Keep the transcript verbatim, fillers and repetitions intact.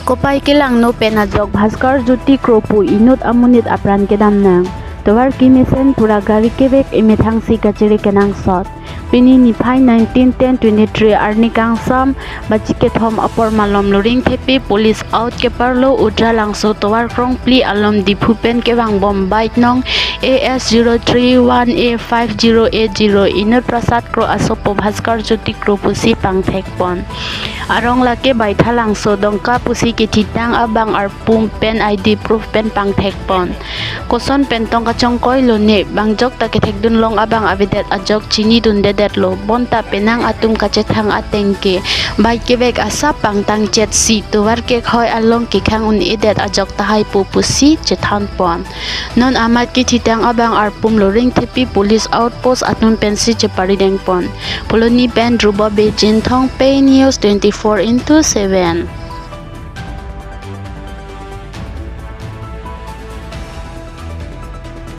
Kopai kelangno pen ajok Bhaskar Jyoti Kro pu inut amonit apran kedam nang. Tovar kemesen pura gari kevek emethang si kachere kenangsot. Pini niphai nineteen ten twenty-three arni kangsam baji kethom apor malom Loringthepi police out keparlo Udralangso tovar krongphli along Diphu pen kevangbom bike nong A S zero three one A five zero eight zero inut Prasad Kro asopo Bhaskar Jyoti Kro pusi pangthekpon. Arong lake Baithalangso Dongka pusi kethitang abang arpum pen I D proof pen pangthekpon. Koson pen tong kachongkoilo ne, bangjok ta kethekdun long abang avedet ajok chinidundedetlo, bonta penang atum kachethang ateng ke bike kevek asap pangtangchet si tovar kekhoi along kekhang un-edet ajok tahai pu pusi chethanpon. Non amat kethitang abang arpum Loringthepi police outpost atum pensi cheparidengpon. Phuloni pen Dhruba Bey, Jinthong Pei News twenty-four into seven.